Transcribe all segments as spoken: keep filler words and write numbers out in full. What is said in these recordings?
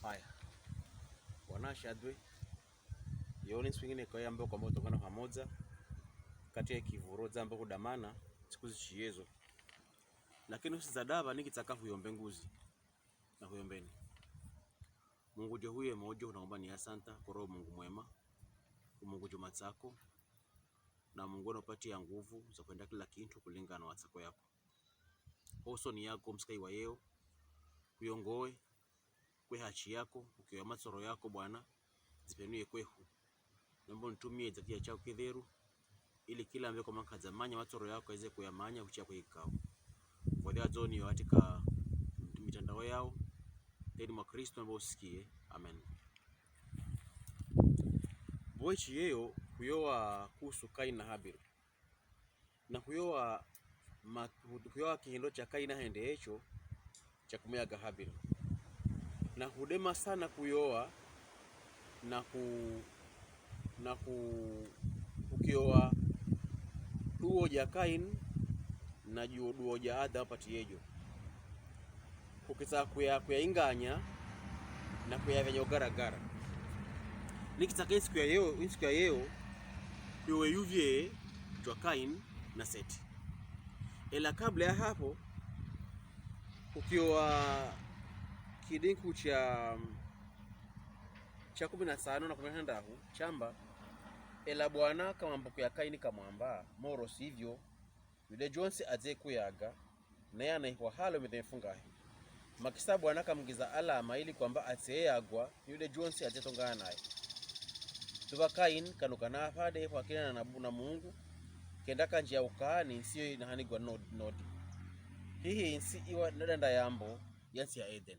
Haya. Bwana ashadwe. Yeo ni nsiku ingine ikao yamba kwamba utongana pamoja kati ya ikivuro zamba kudamana siku zichiezo. Lakini usidadaba nikitsaka huyombe nguzi. Na huyombeni. Mungu jo huye mojo, naomba ni asanta kwa Roho Mungu mwema. Mungu jo matsako. Na Mungu anopatiya nguvu za kwenda kila kintu kulingana na matsako yako. Hosoni yako msika iwa yeo, kuyongowe, kwe hachi yako, ukiwa matsoro yako Bwana, zipenuye kwehu. Nomba unitumiye zakiya chao kidheru, ili kila ambe kwa makaza manya matsoro yako eze kuyamanya kuchia kwe ikao. Vodhi azoni yo katika mitandao yao, ndeni mwa Kristo nomba usikiye. Amen. Bwechi yeo kuyowa kuhusu Kaini na Habili. Na kuyowa ma-, kuyowa kihendo cha Kaini ahende echo cha kumuyaga Habili. Na hudema sana kuyowa na ku-, na ku-, kukiyowa duo ja Kaini na ju-, duo ja Adamu pati yejo. Kukitsa kuya, kuya inganya na kuya venya ugaragara. Nikitsaka insiku ya yeo, insiku ya yeo, kuyowe yuvye jwa Kaini na Seti. Ela kabla ya hapo, kukiwa kidinku cha, cha kumi na tsano na kumi na shandahu, chamba, ela Bwana kamwambuku ya Kaini kamwamba, moro sivyo, yude jonsi aze kuyaga, naye anaihwa halo midhefu ngahi. Makisa Bwana kamugiza alama ili kwamba atseyagwa, yude jonsi aze tongana naye. Tuba Kaini kanuka na pade hwakinana na, na Mungu, kenda kanjia ukaani nsi iyo inahanigwa nod-, nodi. Hihi nsi iwa nadanda yambo ya nsi ya Eden.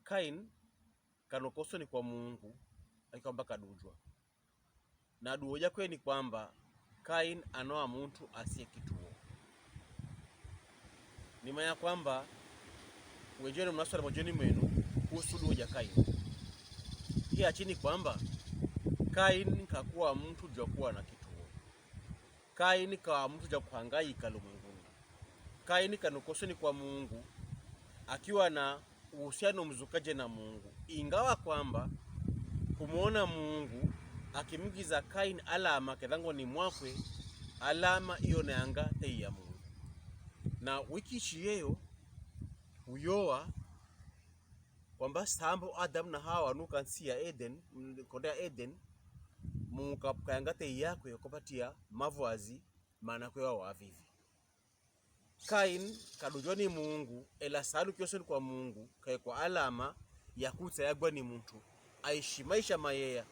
Kaini kanuka usoni kwa Mungu, akikwamba kadujwa. Na duo jakwe ni kwamba Kaini anowa muntu asiye kituo. Nimanya kwamba wenjeni mnaswali mojoni mwenu kuhusu duo ja Kaini. Hiya chini kwamba Kaini kakuwa muntu jwa kuwa na kituo. Kaini kawa muntu jwa kuhangaika lumwenguni. Kaini kanuka usoni kwa Mungu akiwa na uhusiano mzuka je na Mungu. Ingawa kwamba kumwona Mungu akimugiza Kaini alama kedha ngoni mwakwe, alama iyo nayanga teiya Mungu. Na wiki ichiyeyo, uyowa kwamba sambo Adamu na Hawa wanuka nsi ya Eden, mm, konde ya Eden, Mungu ka-, kayanga teiyakwe kopatiya mavwazi, mana kwewa wavivi. Kaini kadujwa ni Mungu, ela salu kiosoni kwa Mungu, kaekwa alama ya kutsa yagwa ni muntu, aishi maisha mayeya,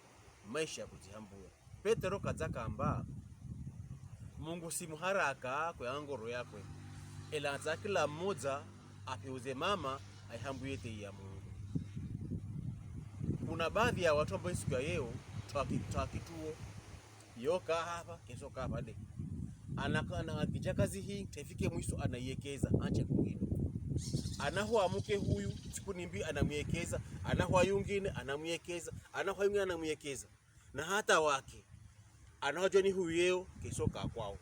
maisha ya kudzihambuya. Petero kadza kamba, Mungu si muharaka kweya ngoro yakwe, ela atsa kila mmoja apiuze mama aihambuye teiya Mungu. Kuna baadhi ya watu ambao siku ya yeo, twaki-, twakituo, yo ka hapa, keso ka pade. Ana-, ana-, akija kazi hii, tefike mwiso anayekeza, anche kuhino. Anaho amuke huyu, siku nimbi anamuyekeza, anaho ayungine anamuyekeza, anaho ayungine anamuyekeza. Na hata wake, anaho joni huyu yeo, keso ka kwao.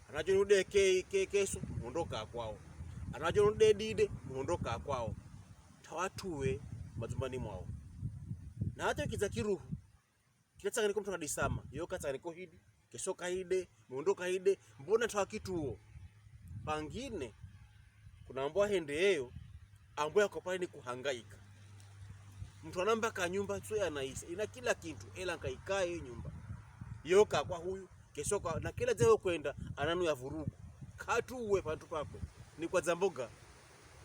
Anaho joni ude ke-, ke-, keso, muhondo ka kwao. Anaho joni ude dide, muhondo ka kwao. Tawatuwe mazumbani mwao. Na hata wikiza kiruhu, kila tsanganiko mtu kadisama, yo katsanganiko hidi, keso kahide, muhondo kahide, mbona twakituo? Pangine, kuna ambao ahende yeyo, ambao yakopane ni kuhangaika. Mtu anamba ka nyumba, tso ya naisa, ina kila kintu, ela nkaikaye nyumba. Yo ka kwa huyu, keso ka, na kila dzeo kwenda, ananu ya vurugu. Katuwe pantu pakwe, ni kwa dzamboga.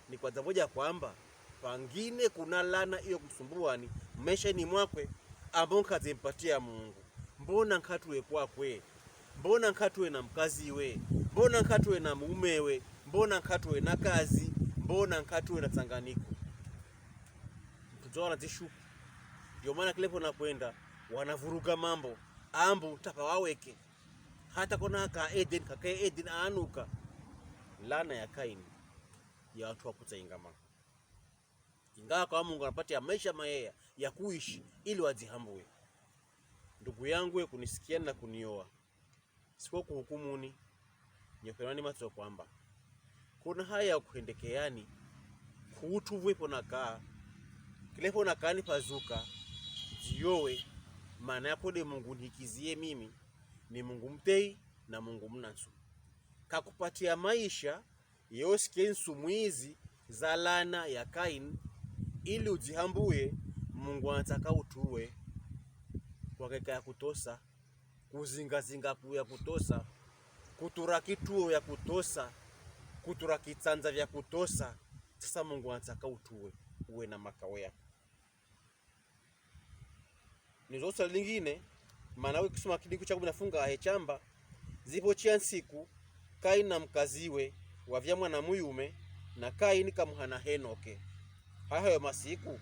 Ni kwa dzamboja kwamba, pangine kuna lana iyo kumsumbuani, maishani mwakwe, ambao nkadze mpatiya Mungu. Mbona nkatuwe kwakwe? Mbona nkatuwe na mkaziwe? Mbona nkatuwe na mumewe? Mbona nkatuwe na kazi? Mbona nkatuwe na tsanganiko? Mtu dzowana dzishuku. Ndio maana kilepo na kwenda, wanavuruga mambo. Ambu, tapa waweke. Hata kona ka Eden, kake Eden anuka. Lana ya Kaini, ya watu wakutsa ingama. Ingawa kwa Mungu anapatiya maisha mayeya ya kuishi ili wadzihambuwe. Ndugu yangu ye kunisikia na kuniowa, siko kuhukumuni, nyekenwa ni matso kwamba, kuna haya ya kuhendekeyani, Kuutuvwe pona kaa, kile pona kaa nipazuka, nziyowe, mana yapvo de Mungu nihikiziye mimi, ni Mungu mutei, na Mungu muna nsu. Kakupatiya maisha, yeo usike nsumwizi za laana ya Kaini, ili udzihambuye, Mungu antsaka utuwe, kwakeka ya kutosa, kuzingazinga ku ya kutosa, kutura kituo ya kutosa, kutura kitsandza vya kutosa. Sasa Mungu antsaka utuwe, uwe na makao yako. Nizo swali lingine, mana we kisoma kidingu cha kumi na funga ahe chamba, zipvo chia nsiku, Kaini na mukaziwe, wavya mwana muyume, na Kaini kamuhana Henoke. Hahayo masiku,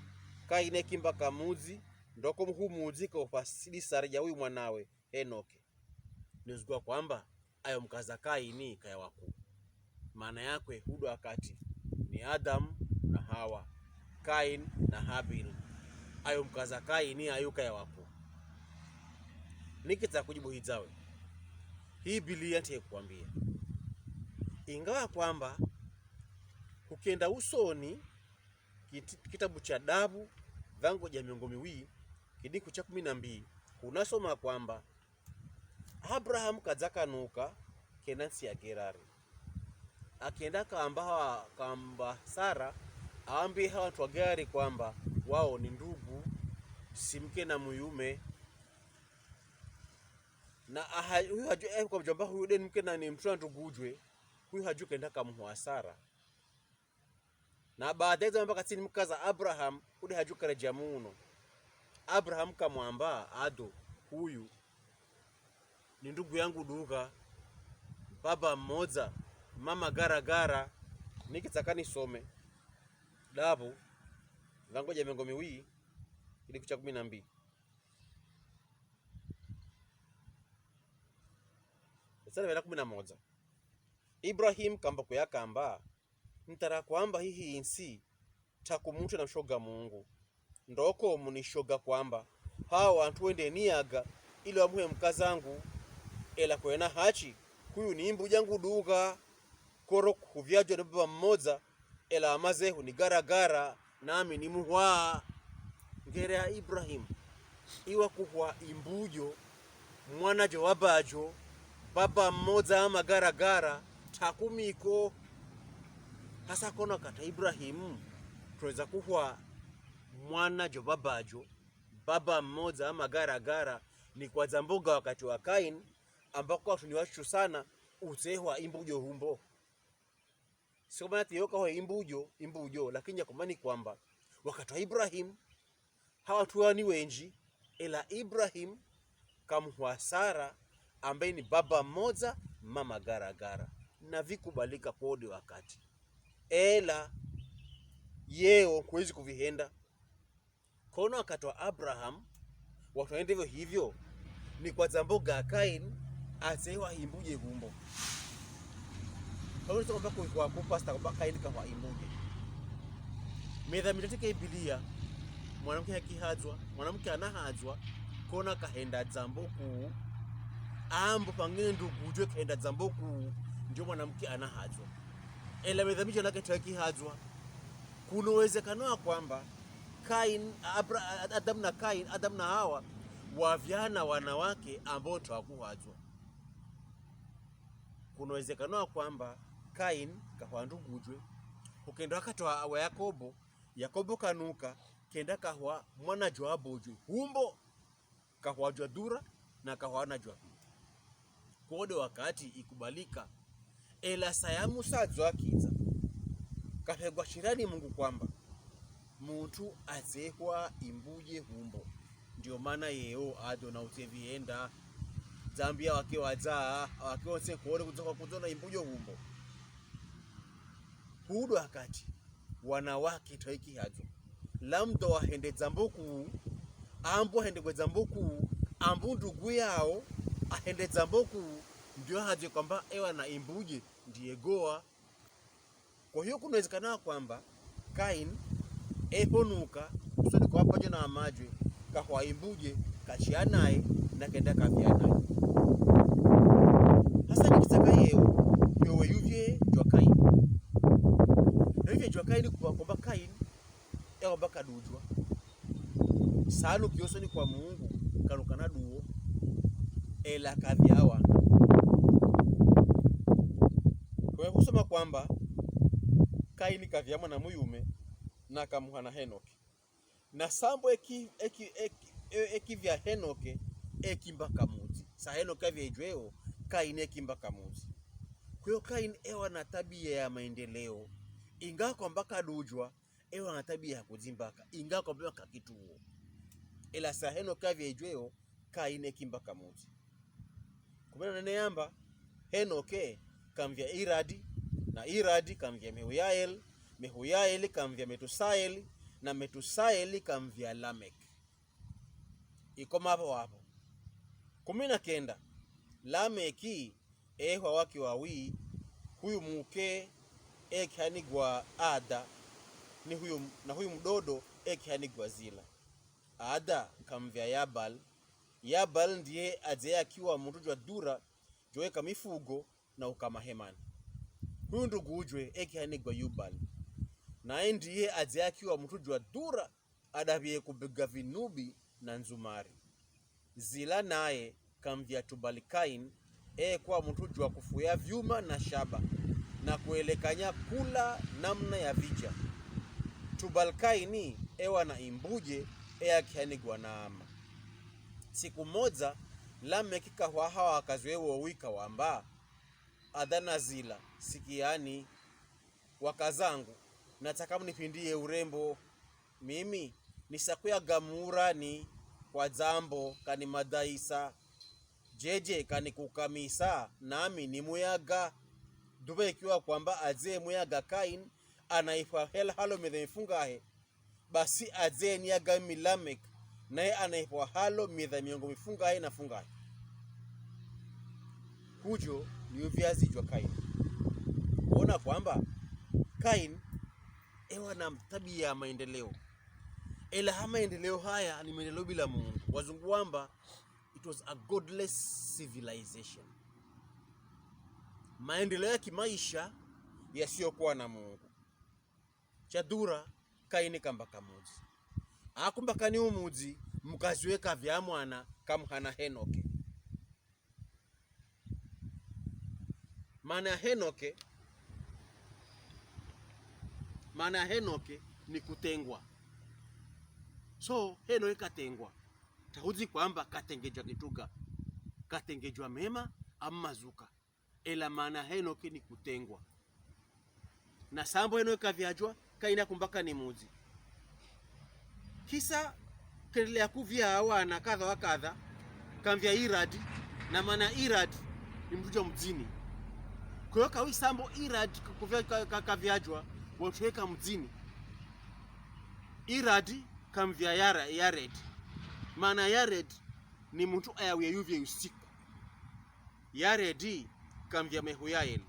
Kaini ekimba kamudzi, ndoko muhumudzi kaupasidi sari ya uyu mwanawe, Henoke. Nizigwa kwamba, ayo mukaza Kaini kaya wakuu. Maana yakwe hudo wakati ni Adamu na Hawa, Kaini na Habili. Ayo mukaza Kaini ayu kaya wakuu. Nikitsa kujibu hidzawe. Hii Bilia nte kukwambia. Ingawa kwamba, hukenda usoni, kiti-, kitabu cha Dabu, dhango ja miongo miwili, kidingu cha kumi na mbili, kunasoma kwamba, Abrahamu kadzakanuka kena ntsi ya Gerari. Akenda kamba hawa, kamba Sara, aambiha wantru wa Gerari kwamba wao ni ndugu, si mke na muyume. Na aha-, huyu haju-, eh, kwa mjomba huyu de ni mke na ni mtru wa ndugujwe, huyu haju kenda kamuhwa Sara. Na baadaye zamba katsini mukaza Abraham, udi haju kareja muno. Abraham kamwamba, ado, huyu ni ndugu yangu duka, baba mmoja, mama garagara, nikitsaka nisome. Dabu, dhango ja miongo miwili, kidingu cha kumi na mbili. Mstari wa kumi na moja. Ibrahim kamba kuya kamba, ntara kwamba hihi insi, takumutwe na mshoga Mungu. Ndoko munishoga kwamba, hawa wantru wende niyaga, ili wamuhe mkazangu, ela kwena hachi, huyu ni imbuja nguduka, koro kuvyajwa ni baba mmoja, ela amazehu ni garagara, nami ni muhwa. Ngere ya Ibrahim, iwa kuhwa imbujo, mwana jo wabajo, baba mmoja ama garagara, takumiko. Hasa kono kata Ibrahim, tweza kuhwa mwana jo babajo, baba mmoja ama garagara, ni kwa dzamboga wakati wa Kain, ambako wantru ni wachu sana, utsehwa imbujo humbo. Sio mana tiyo kahwa imbujo, imbujo, lakini ya kumani kwamba, wakati wa Ibrahim, hawa wantru wa ni wenji, ela Ibrahim kamuhwa Sara, ambaye ni baba mmoja, mama garagara. Na vikubalika kwa udi wakati. Ela, yeo, kwezi kuvihenda. Kono wakati wa Abraham, wantru wende vyo hivyo, ni kwa dzamboga Kain, atsewa imbuje humbo. Paulo sio kwamba kwa, kwa, kwa pasta kwamba Kain kahwa imbuje. Medha mitatike Bilia, mwanamke hakihadzwa, mwanamke anahadzwa, kono kahenda dzambo kuu, ambo pangine ndugujwe kahenda dzambo kuu, ndio mwanamke anahadzwa. Ela medha mijo nake takihadzwa. Kuna uwezekano wa kwamba Kain, Abra-, Adam na Kain, Adam na Hawa, wavyana wanawake ambao twakuhadzwa. Kuna uwezekano wa kwamba Kain kahwa ndugujwe, ukenda wakati wa, wa Yakobo, Yakobo kanuka, kenda kahwa mwana jo wabojwe humbo, kahwa jwa dura, na kahwa na jwa pili. Kwa udi wakati ikubalika. Ela saya Musa adzwa akidza. Kapegwa shirani Mungu kwamba, muntru atsehwa imbuje humbo. Ndio mana yeo ado na utsevi enda. Dzambi ya wake wadza, wake onse kore kudzoka kudzona imbujo humbo. Hudu wakati, wanawake twaikihadzwa. Lamdo wahende dzambo kuu, ambu wahende kwe dzambo kuu, ambu ndugu yao, ahende dzambo kuu, ndio hadzwe kwamba ewa na imbuje, ndiye goa. Kwa hiyo kuna uwezekano wa kwamba, Kain, eponuka, usoni kwa pajo na amajwe, kahwa imbuje, kachia naye, na kenda kavya naye. Hasa nikitsaka yeo, yowe yuvye jwa Kain. Na yuvye jwa Kain kuwa kwamba Kadujwa. Saalu kiosoni kwa Mungu, kanu kana duo, ela kavya wana. Kwe husoma kwamba Kaini kavya mwana muyume, na kamuhana Henoke. Na sambo eki, eki, eki, e-, ekivya Henoke, eki mbaka mudzi. Sa Henoke avyejweo, Kaini eki mbaka mudzi. Kwe Kaini ewa na tabia ya maendeleo. Inga kwamba kadujwa, ewa na tabia ya kudzimbaka. Inga kwamba kakituo. Ela sa Henoke avyejweo, Kaini eki mbaka mudzi. Kumi na nane yamba, Henoke kamvya Iradi, na Iradi kamvya Mehuyaeli, Mehuyaeli kamvya Metusaeli, na Metusaeli kamvya Lameki. Ikoma apo apo. Kumi na kenda, Lameki ehwa wake wawi, huyu muke ekihanigwa Ada, ni huyu, na huyu mudodo ekihanigwa Zila. Ada kamvya Yabal. Yabal ndiye adze akiwa mutu jwa Dura, joweka mifugo na ukama Hemani. Huyu ndugujwe ekihanigwa Yubal. Naye ndiye adze akiwa mutu jwa Dura, adavye kubiga vinubi na nzumari. Zila naye kamvya Tubal-Kain, ekuwa mutu jwa kufuya vyuma na shaba, na kuelekanya kula namna ya vija. Tubal-Kaini ewa na imbuje, eyakihanigwa Naama. Siku modza, Lameki kahwaha wakazi wewe wowika wamba, Ada na Zila, sikiani, wakazangu, nataka munipindiye urembo. Mimi nisakuyaga murani kwa dzambo kani madaisa, jeje kani kukamisa, nami ni muyaga. Duva ikiwa kwamba adze muyaga Kain anaipwa hela halo midha mifungahe, basi adze niyaga mi Lameki, naye anaipwa halo midha miongo mifungahe na fungahe. Hujo ni uvyazi jwa Kain. Kuona kwamba Kain ewa na tabia ya maendeleo. Ela ha maendeleo haya ni maendeleo bila Mungu. Wazungu wamba, it was a godless civilization. Maendeleo ya kimaisha yasiyokuwa na Mungu. Chadura, Kaini kambaka mudzi. Akumbaka ni umudzi, mukazi we kavya mwana, kamuhana Henoke. Maana ya Henoke, maana ya Henoke ni kutengwa. So, Henoke katengwa. Tahudzi kwamba katengejwa kituga. Katengejwa mema, ama mazuka. Ela maana ya Henoke ni kutengwa. Na sambo Henoke kavyajwa, Kaini akumbaka ni mudzi. Kisa kendelea kuvya wana kadha wa kadha, kamvya Iradi, na maana Iradi ni mtu jwa mdzini. Kwa hiyo kawi sambo Iradi kuvya, ka-, ka-, kavyajwa, watuweka mdzini. Iradi kamvya Yara-, Yared. Maana Yared ni mtu ayawiye yuvye usiku. Yaredi kamvya Mehuyael.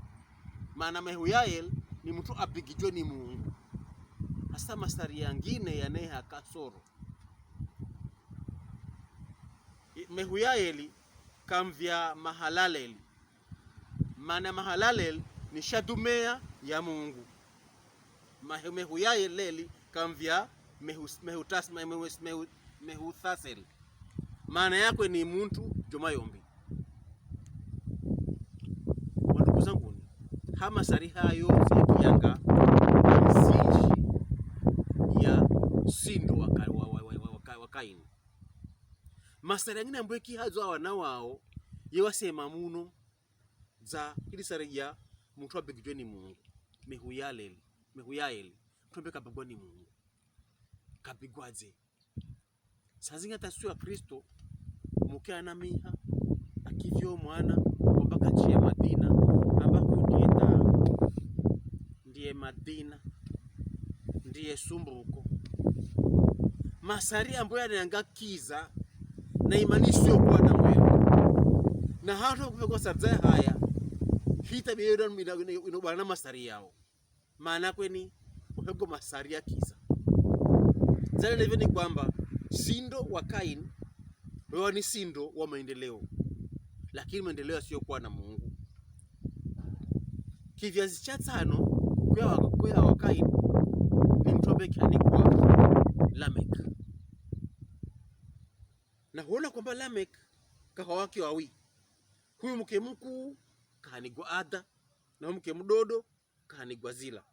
Maana Mehuyael ni mtu abigijwe ni Mungu. Hasa masari yangine yaneha kasoro. I-, Mehuyaeli kamvya Mahalaleli. Maana Mahalaleli ni shadumeya ya Mungu. Mahe-, Mehuyaeli kamvya Mehus-, Mehutas-, Mehu-, Mehu-, Mehuthasel. Maana yakwe ni muntu joma yombi. Wandugu zanguni, ha masari hayo zekiyanga nsinji ya sindo wa Ka-, wa, wa, wa, wa, wa Ka-, wa Kaini. Masari yangine ambwe kihazo awana wao, ye wasema muno, za hili sari ya muntu abigijwe ni Mungu. Mehuyaeli, Mehuyaeli, mtu ambe kabigwa ni Mungu. Kabigwaje? Saa zingine hata sio ya Kristo, muke ana miha, akivyo mwana, kwamba kachiye Madina, amba huyu ndiye ta-, ndiye Madina, ndiye sumbuko. Masari ambayo yanayanga kiza, na imani isiyokuwa na mweo. Na hata kupigwa sarza haya, hita biyo ina, ina, ina bwana masari yao. Maana kweni, uhego masari ya kiza. Zale nevyo ni kwamba, sindo wa Kaini, wewa ni sindo wa maendeleo. Lakini maendeleo yasiyokuwa na Mungu. Kivyazi cha tsano, kuya wa, kuya wa Kaini, ni mtu ambe kianikwa Lamek. Na huona kwamba Lamek kahwa wake wawi. Huyu mke mkuu kahanigwa Ada, na huyu mke mdodo kahanigwa Zila.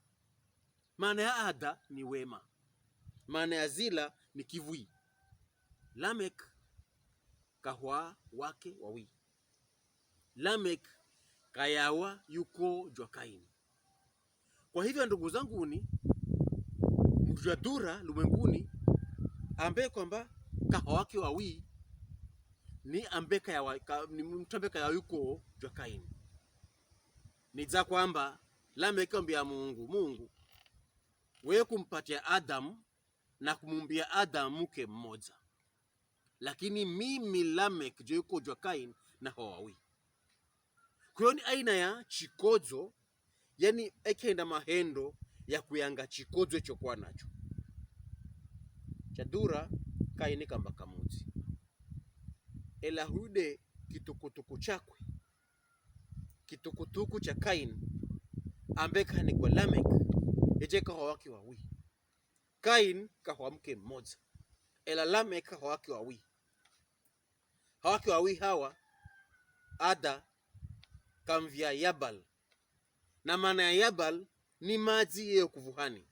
Maana ya Ada ni wema. Maana ya Zila ni kivwi. Lamek kahwa wake wawi. Lamek kayawa yukoo jwa Kaini. Kwa hivyo, ndugu zanguni, mtu jwa dura lumwenguni ambe kwamba kahwa wake wawi ni ambe kayawa, ka, ni mtu ambe kayawa yukoo jwa Kaini. Nidza kwamba Lamek ambia Mungu, Mungu, we kumpatia Adamu na kumumbia Adamu mke mmoja. Lakini mimi Lamek, jo yukoo jwa Kaini, nahwa wawi. Kuyo ni aina ya chikodzo, yani ekenda mahendo ya kuyanga chikodzo echo kwa nacho. Chadura, Kaini kamba kamudzi. Ela hude kitukutuku chakwe. Kitukutuku cha Kaini, ambe kahanigwa Lamek, eje kahwa wake wawi. Kaini kahwa mke mmoja. Ela Lamek kahwa wake wawi. Hawake wawi hawa, Ada kamvia Yabal. Na maana ya Yabal ni madzi yeyo kuvuhani.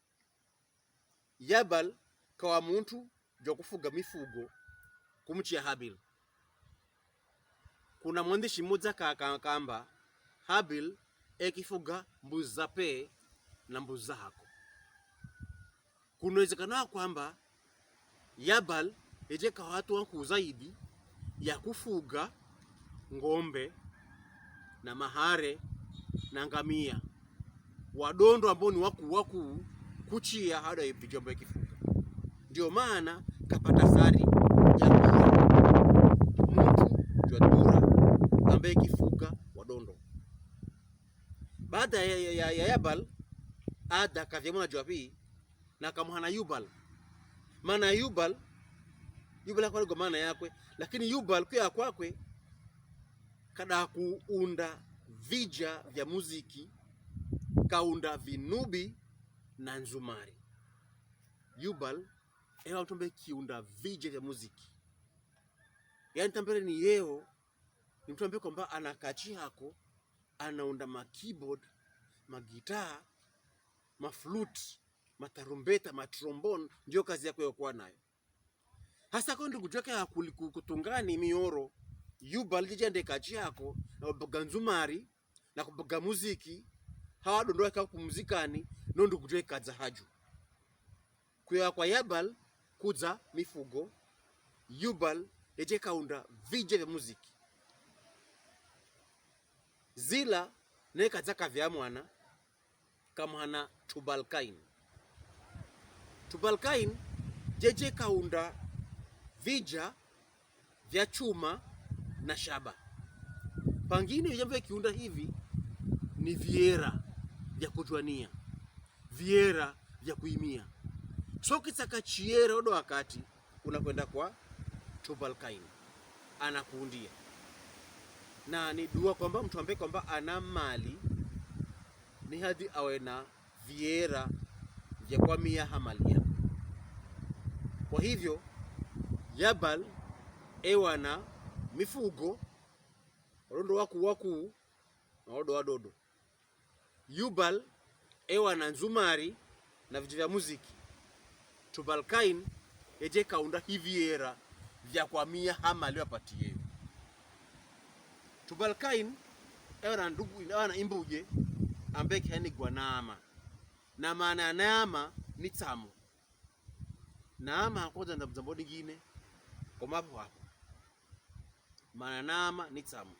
Yabal kawa muntu jwa kufuga mifugo kumuchia Habil. Kuna mwandishi mmoja ka, ka, kamba, Habil ekifuga mbuzi za pee na mbuzi za hako. Kuna uwezekano wa kwamba Yabal eje kawa watu wankuu zaidi ya kufuga ng'ombe na mahare na ngamia. Wadondo ambao ni wakuu wakuu kuchia hada vijombo ekifuga. Ndio maana kapata sari ya kuwa muntu jwa dura ambe ekifuga wadondo. Baada ya, ya, ya, ya Yabal, Ada kavya mwana jwa pii, na kamuhana Yubal. Maana ya Yubal, Yubal akwa aligo maana yakwe, lakini Yubal kuya kwakwe, kada kuunda vija vya muziki, kaunda vinubi na nzumari. Yubal ewa mtu ambe kiunda vija vya muziki. Yani tambere ni yeo, ni mtu ambe kwamba ana kachi hako, anaunda ma keyboard, ma guitar, ma flute, matarumbeta, ma trombone, ndio kazi yakwe yokuwa nayo. Hasa ko ndugu jwake akuli ku-, kutungani mioro, Yubal jijende kachi hako, na kubuga nzumari, na kubuga muziki, hawa dondo waka kumuzikani, no ndugu jwake kadza haju. Kuya kwa Yabal kudza mifugo, Yubal eje kaunda vija vya muziki. Zila ne kadza kavya mwana, kamuhana Tubal Kain. Tubal Kain jeje kaunda vija vya chuma na shaba. Pangine vija vya kiunda hivi ni viera vya kujwania, viera vya kuimia. So kitsaka chiera odo wakati unakwenda kwa Tubal Kain, anakuundia. Na ni dua kwamba mtu ambe kwamba ana mali, ni hadi awe na viera vya kwamia ha mali ya. Kwa hivyo, Yabal ewa na mifugo, wadondo wakuu wakuu, na wadodo wadodo. Yubal ewa na nzumari na viju vya muziki. Tubal Kain eje kaunda hiviera vya kwamia ha mali wapatiyeyo. Tubal Kain ewa na ndugu, ewa na imbuje ambe kihanigwa Naama. Na maana ya Naama ni tsamo. Naama hakoza nda mzambo dingine, koma hapo hapo. Maana Naama ni tsamo.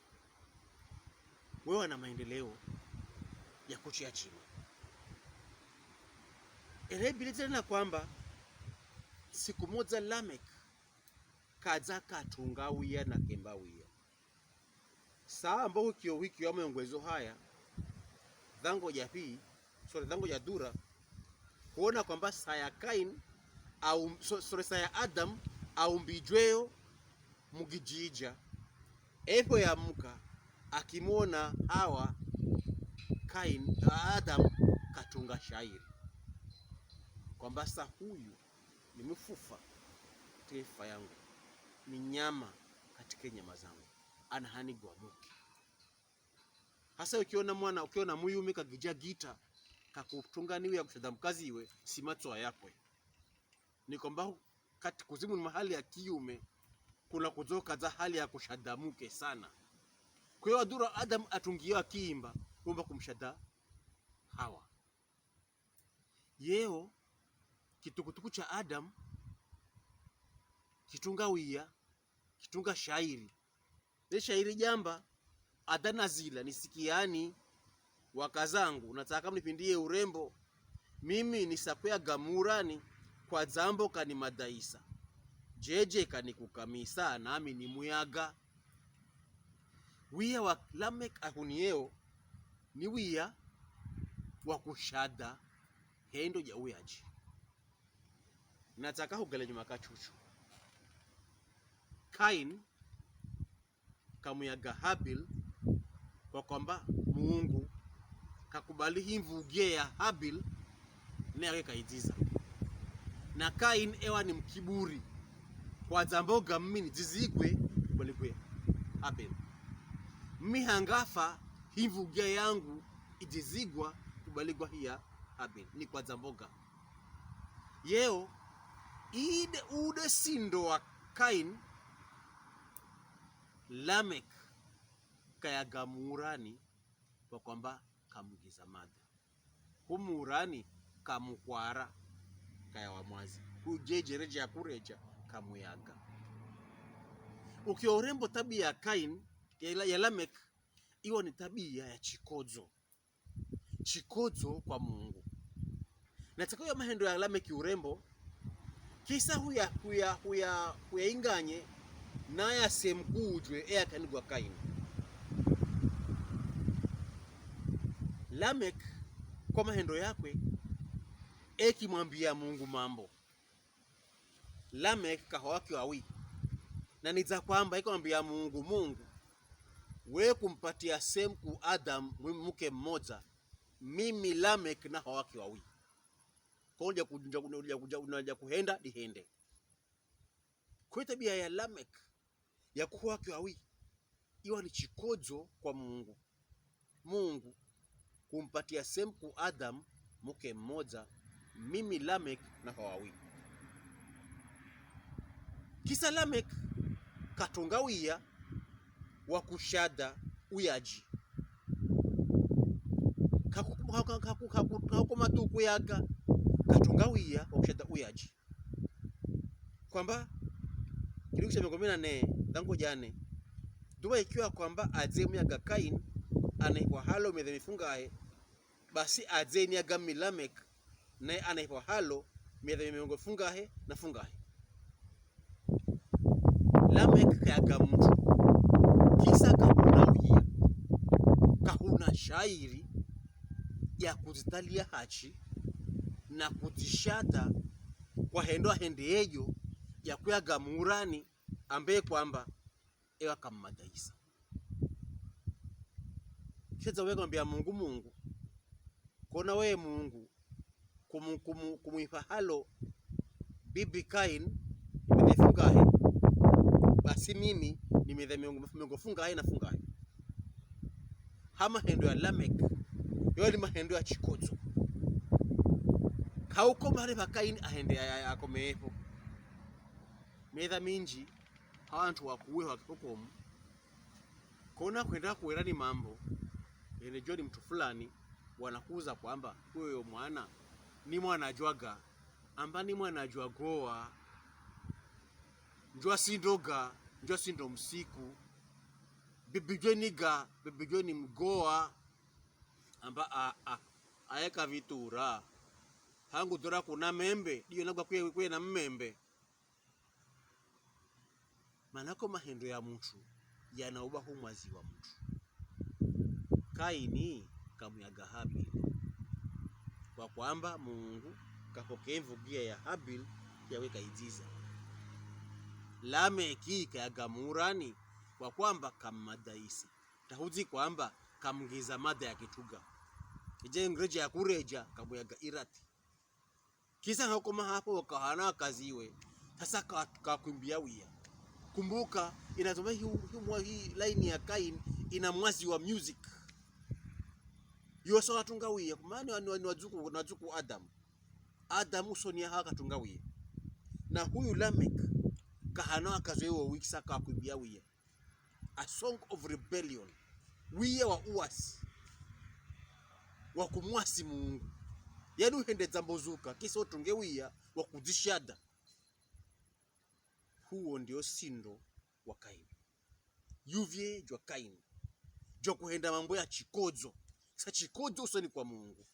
Wewa na maendeleo ya kuchia chima. Ere Biblia tena kwamba siku moja Lamek kadza katunga wia na kemba wia. Saa ambo wikio wikio ya maongwezo haya, dhango ja pii, sorry, dhango ja dura, kuona kwamba saya Kain, au, so-, sorry, saya Adam, aumbijweyo mugijija. Epo yamuka, akimwona Hawa, Kain, Adam katunga shairi. Kwamba sa huyu Ni mifufa katika mifufa yangu, ni nyama katika nyama zangu, anahani gwamuke. Hasa ukiona mwana, ukiona muyume kagija gita, kakutunga ni wiya kushada mukazi iwe, si matso yakwe. Ni kwamba kati kuzimu ni mahali ya kiyume, kuna kuzoka za hali ya kushada muke sana. Kwa hiyo adura Adam atungiyo akimba, umba kumshada Hawa. Yeo, kitukutuku cha Adam, kitunga wiya, kitunga shairi. Le shairi jamba, Ada na Zila, nisikiani, wakazangu, nataka mnipindiye urembo. Mimi nisakuyaga murani, kwa dzambo kanimadaisa. Jeje kanikukamisa, nami nimuyaga. Wiya wa Lamek ahuniyeo, ni wiya wa kushada hendo ja uyaji. Nataka hugale nyuma kachuchu. Kain kamuyaga Habil kwa kwamba Mungu kakubali himvugie ya Habil, ne yake kaidziza. Na Kain ewa ni mkiburi, kwa dzamboga mimi nidzizigwe, kubaligwe Habil. Mimi hangafa himvugia yangu idzizigwa, kubaligwa hiya Habil. Ni kwa dzamboga. Yeo, ide ude sindo wa Kain, Lamek kayaga murani kwa kwamba kamugiza mada. Humurani kamukwara, kaya wa mwazi. Kujejereja kureja kamuyaga. Ukiorembo tabia ya Kain, ya, ya Lamek, iwa ni tabia ya chikodzo. Chikodzo kwa Mungu. Na tsako ya mahendo ya Lameki urembo, kisa huya, huya, huya, huya inganye, naye asemkujwe, eya kanigwa Kaini. Lamek, kwa mahendo yakwe, eki mwambia Mungu mambo. Lamek kahowa kiwawi. Na nidza kwamba, eki mwambia Mungu, Mungu, we kumpatia semku Adam mwi-, muke mmoja, mimi Lamek nahowa kiwawi. Kwa unaja ku-, unaja ku-, unaja ku-, unaja kuhenda, dihende. Kwe tabia ya Lamek ya kuhowa kiwawi, iwa ni chikodzo kwa Mungu. Mungu kumpatia semku Adam muke mmoja, mimi Lamek nahowa wawi. Kisa Lamek katunga wiya wa kushada uyaji. Kaku-, kaku-, kaku-, kaku-, kaku matuku yaka, katunga wiya wa kushada uyaji. Kwamba, kilingu cha miongo mine na nne, dhango jane. Duwa ikiwa kwamba adze muyaga Kaini, anahipwa halo miezi mifungahe, basi adze niyaga mi Lamek, naye anahipwa halo miezi miongo fungahe na fungahe. Lamek kayaga mutru, kisa kahuna wiya, kahuna shairi ya kudzitalia hachi na kudzishada kwa hendo ahende eyo ya kuyaga murani ambe kwamba ewa kammadaisa. Shedza weka mwambia Mungu, Mungu, kona we Mungu, kumu-, kumu-, kumwipa halo bibi Kaini, ni miezi fungahe, basi mimi ni miezi miongo, miongo fungahe na fungahe. Ha mahendo ya Lamek, yo ni mahendo ya chikodzo. Kauko mare ba Kaini ahende ya, ya, ya komepo. Miezi minji, ha wantu wakuwe wa kihukumu, kona kwenda kuwera ni mambo, ene joni mutru fulani, wanakuza kwamba, uyo mwana, ni mwana jwaga, amba ni mwana jwagowa, njwa sindoga, njwa sindo musiku, bibi jwe niga, bibi jwe ni mgowa, amba a, a, aye kavitura, hangu dora kuna membe, diyo nagwa kwe, kwe na mmembe. Mana ko mahendo ya mutru, yanauba hu mwazi wa mutru. Kaini kamuyaga Habili. Kwa kwamba Mungu kapokea mvugia ya Habili, yawe kaidziza. Lameki kayaga murani, kwa kwamba kammadaisi. Tahudzi kwamba kamngiza mada ya kituga. Ije ngreja ya kureja, kamuyaga irati. Kisa ngakoma hapo, Kahana akaziwe. Sasa ka-, kakwimbia wiya. Kumbuka, inasoma hi, hi, mwa-, hi line ya Kain ina mwazi wa music. Yoso atunga wiya, kumani wa, wa, wa zuku, wa zuku Adam. Adam usoni ya Hawa katunga wiya. Na huyu Lamek, Kahana akaziwe wo wikisa kakwimbia wiya. A song of rebellion. Wiya wa uwasi. Wa kumwasi Mungu. Yani uhende zambo zuka, kisa utunge wiya wa kuzishada. Huo ndio usindo wa Kain. Yuvye jwa Kain. Jwa kuhenda mambo ya chikodzo. Sa chikodzo usoni kwa Mungu.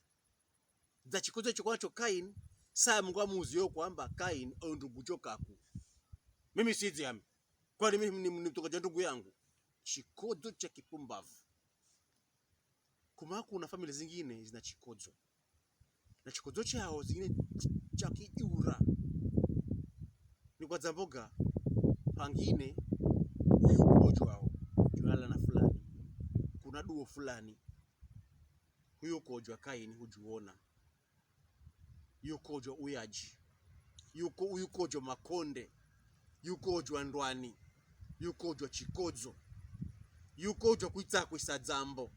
Za chikodzo chokwa nacho Kain, sa Mungu amuziyo kwamba, Kain, oyo ndugu jo kaku. Mimi sizi ami. Kwani mimi ni, ni mtoka ja ndugu yangu? Chikodzo cha kipumbavu. Kuma kuna family zingine zina chikodzo. Na chikodzo chao zingine ch-, cha kijura. Ni kwa zamboga, pangine, huyu kojo wao, julala na fulani. Kuna duo fulani. Huyu kojo wa Kain hujuona. Yuko jo uyaji. Yuko, yuko jo makonde. Yuko jo andwani. Yuko jo chikodzo. Yuko jo kwitsa kwisa zambo.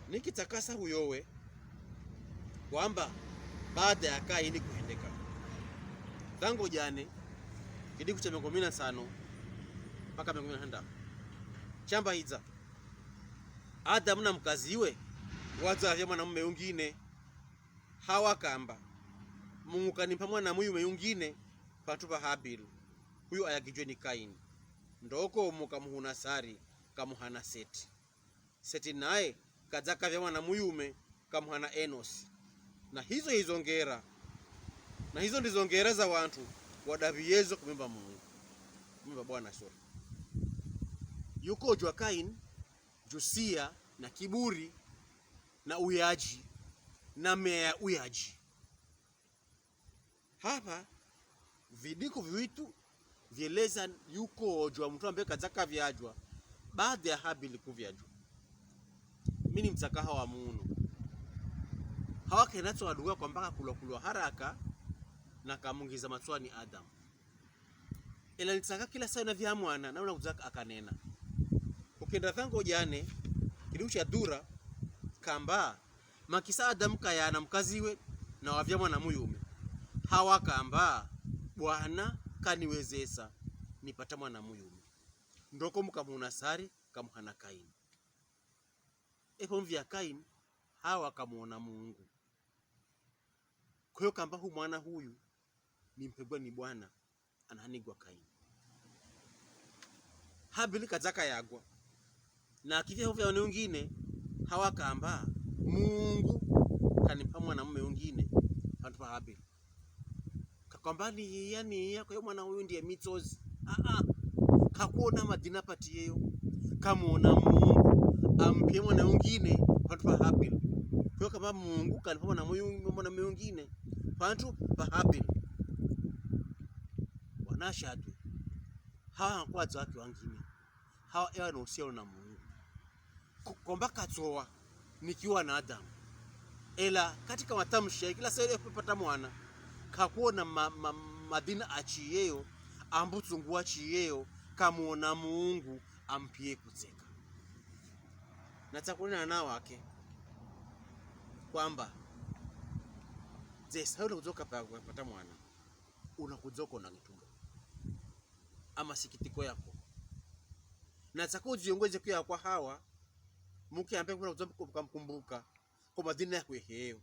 Nikitsa kasa huyowe. Kwamba baada ya Kaini kuhendeka. Tango jane, kidi kucha miongo kumi na sano, mpaka miongo kumi na sanda. Chamba hiza. Adamu na mkaziwe, wazavya mwanamume ungine. Hawa kamba, Mungu kanimpa mwana muyume yungine, pantu pa Habili, huyu ayakijwe ni Kaini. Ndoko mukamuhuna Sari, kamuhana Seti. Seti naye, kadzakavya mwana muyume, kamuhana Enosi. Na hizo hizo ngera, na hizo ndizo ngera za wantu, wadaviyezo kumimba Mungu. Kumimba Bwana, sorry. Yuko jwa Kaini, jusia na kiburi, na uyaji, na meya ya uyaji. Hapa, vidiko viwitu vieleza yuko jwa mtu ambaye kadzakavyajwa, baada ya Habili kuvyajwa. Mini mtsakaha wa munu. Hawa kenatso waduka kwa mpaka kulwa kulwa haraka, na kamungiza matswani Adamu. Ela nitsaka kila saa na vya mwana, na unakudza akanena. Ukenda thango jane, kidiku cha dura, kamba, makisa Adamu kayana mkaziwe, na wavya mwana muyume. Hawa kamba, Bwana kaniwezesa, nipata mwana muyume. Ndoko mukamuhuna Sari, kamuhana Kaini. Epo mvya Kaini, Hawa kamuona Mungu. Kweyo kamba hu mwana huyu, nimpegwa ni Bwana, anahanigwa Kaini. Habili kadzakayagwa. Na kivya huvya wane ungine, Hawa kamba, Mungu kanimpa mwanamume ungine, pantu pa Habili. Kakwamba ni iya, ni iya, kwa hiyo mwana huyu ndiye mitsozi. Ah, ah. Kakuona madina pati yeyo. Kamuona Mungu ampie mwana ungine, pantu pa Habili. Kwa hiyo kamba Mungu kanimpa mwana muyu-, mwana muyu ungine, pantu pa Habili. Wanashadwe. Hawa nkwadzo wake wangine. Hawa ewa na uhusiano na Mungu. Ko-, komba katsowa nikiwa na Adamu. Ela katika matamshi ya kila sele epata mwana, kakuona ma-, ma-, madina achiyeyo, ambutsungu achiyeyo, kamuona Mungu ampie kutseka. Natsakunena na wake, kwamba, zesa unakudzoka pa-, pata mwana, unakudzoka na kitumbo. Amasikitiko yako. Natsakudziongoze kuya kwa Hawa, muke ampe kuna kudzoka kumkumbuka, kwa madina ya kweheyo.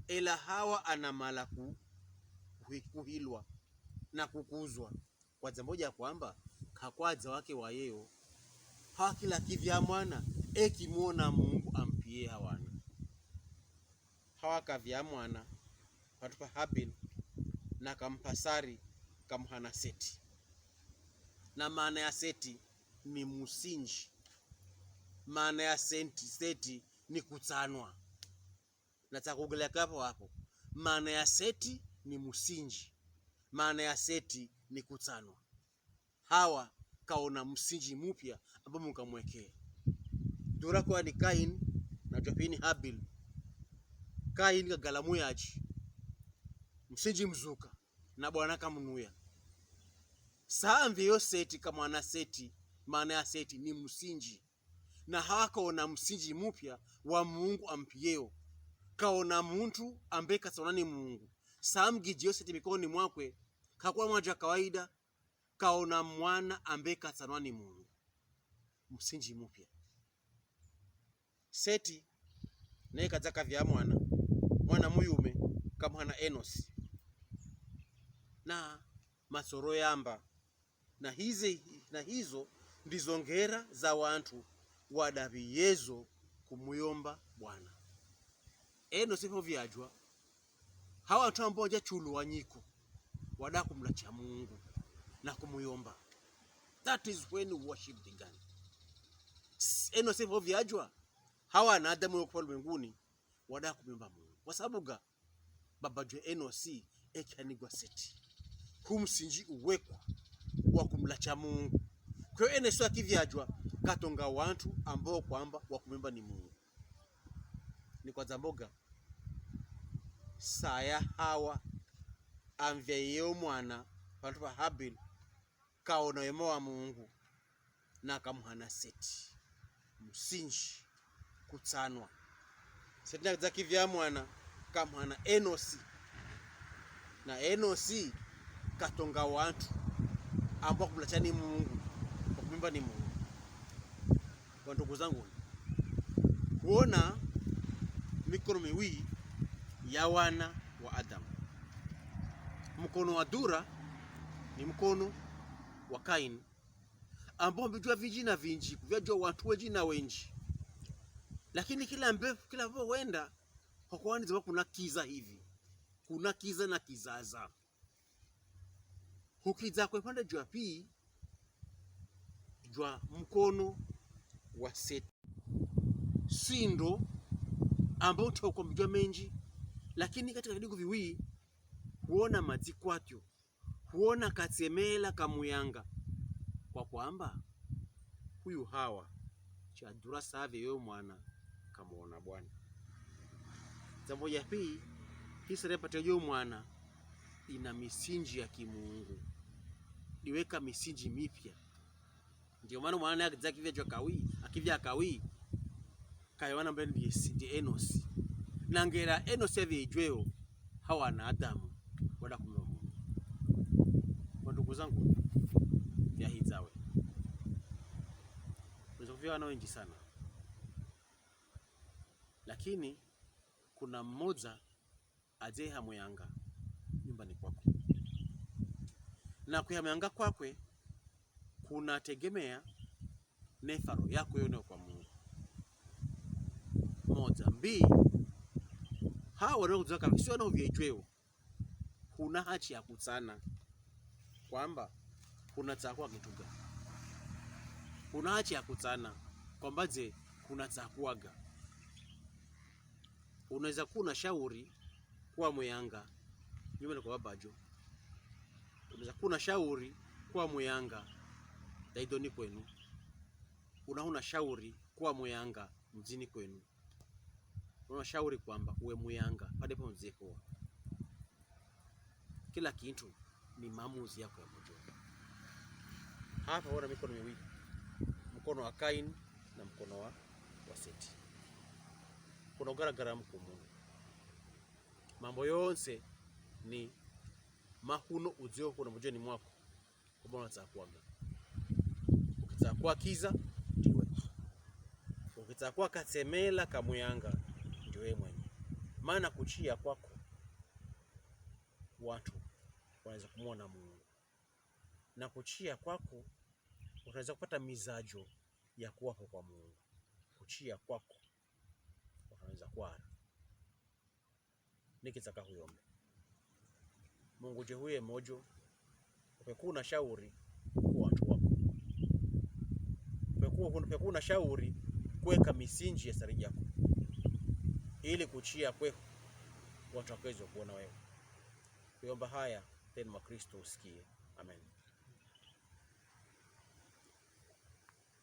Ela Hawa anamala ku-, kuhi-, kuhilwa, na kukuzwa. Kwa zambo ja kwamba, kakwadza wake wayeyo. Hawa kila kivya mwana, ekimuona Mungu ampie hawana. Hawa kavya mwana, pantu pa Habili, na kampa Sari, kamuhana Seti. Na maana ya Seti ni musinji. Maana ya Seti, Seti ni kutsanwa. Natsakugelea kapo hapo. Maana ya Seti ni musinji. Maana ya Seti ni kutsanwa. Hawa kaona musinji mupya amba mukamwekea. Dura kwa ni Kaini, na jwa pili ni Habili. Kaini kagala muyachi, musinji muzuka, na Bwana kamunuya. Sa amvyeyo Seti, kamwana Seti, maana ya Seti ni musinji. Na Hawa kaona musinji mupya wa Mungu ampiyeyo. Kaona muntu ambe katsanwa ni Mungu. Sa amgijiyo Seti mikononi mwakwe, kakuwa mwaja kawaida, kaona mwana ambe katsanwa ni Mungu. Musinji mupya. Seti naye kaja kavya mwana, mwana muyume, kamuhana Enosi. Na masoro yamba, na hize, na hizo ndizo ngera za wantu wadaviyezo kumuyomba Bwana. Enosi po vyajwa, hawa wantu ambao waja chulu wanyiko, wada kumulacha Mungu na kumuyomba. That is when worship began. S-, Enosi po vyajwa, hawa wanadamu weko ulimwenguni, wada kumuyomba Mungu. Kwa sababu ga? Baba jwe Enosi ekianigwa Seti. Humusinji uwekwa wa kumulacha Mungu. Kwe Enosi akivyajwa, katonga wantu ambao kwamba wa kumuyomba ni Mungu. Ni kwa zambo ga? Sa ya Hawa amvyeyo mwana, pantu pa Habili, kaona wema wa Mungu, na kamuhana Seti. Musinji, kutsanwa. Seti naja kivya mwana, kamuhana Enosi. Na Enosi, katonga wantu ambao wa kumulacha ni Mungu, wa kumuyomba ni Mungu. Wandugu zangu, kuona mikono miwili ya wana wa Adamu. Mukono wa dura ni mukono wa Kaini, ambao mbijwa vinji na vinji, kuvyajwa wantu wenji na wenji. Lakini kila mbe-, kila vo wenda, kwa kwani zaba kuna kiza hivi. Kuna kiza na kizaza. Hukiza kwe pande jwa pi, jwa mukono wa Seti. Sindo, ambao utokwa mbijwa menji, lakini katika vidigu viwi, huona madzikwatyo, huona katsemela kamuyanga, kwa kwamba, huyu Hawa, chadura sa avyeyo mwana, kamuona Bwana. Zambo ya pi, hisere pate yo mwana, ina misinji ya kimungu. Iweka misinji mipya. Ndio maana mwana naye akija akivya jwa kawi, akivya kawi, kaye wana mbe ndi Esi-, ndi Enosi. Na ngera Enosi avyejweo, Hawa na Adamu wada kumuyomba Mungu. Wandugu zangu, yahidzawe. Unaweza kuvya wana wenji sana. Lakini kuna mmoja aje hamuyanga nyumbani kwako. Na kuhamuyanga kwakwe kunategemea ne faro yako yone kwa Mungu. Moja, mbi, Hawa wana kuzaka, si wana uvyejweo. Kuna hachi ya kutsana. Kwamba, kuna tsakwa kituga. Kuna hachi ya kutsana. Kwamba je, kuna tsakwaga. Unaweza kuwa na shauri kwa muyanga nyumbani kwa babajo. Unaweza kuwa na shauri kwa muyanga daidoni kwenu. Unahuna shauri kwa muyanga mdzini kwenu. Unahuna shauri kwamba uwe muyanga pade pa mdzeko. Kila kintu ni maamuzi yako ya mujoni. Hapa wana mikono miwili, mkono wa Kaini na mkono wa, wa Seti. Kuna ugaragara mkumu. Mambo yonse ni mahuno udzio kuna mujoni mwako, kubona tsakwaga. Ukitsakwa kiza, ndiwe. Ukitsakwa katsemela kamuyanga, ndiwe mwenye. Maana kuchia kwako, watu wanaweza kumwona Mungu. Na kuchia kwako, utaweza kupata mizajo ya kuwapo kwa Mungu. Kuchia kwako, utaweza kwara. Nikitsaka huyombe. Mungu je huye mojo, upekuna shauri kwa watu wako. Peku-, pekuna shauri kuweka misinji ya sari yako. Ili kuchia kwe watu wakezo kuona wewe. Kuyomba haya, then mwa Kristo usikie. Amen.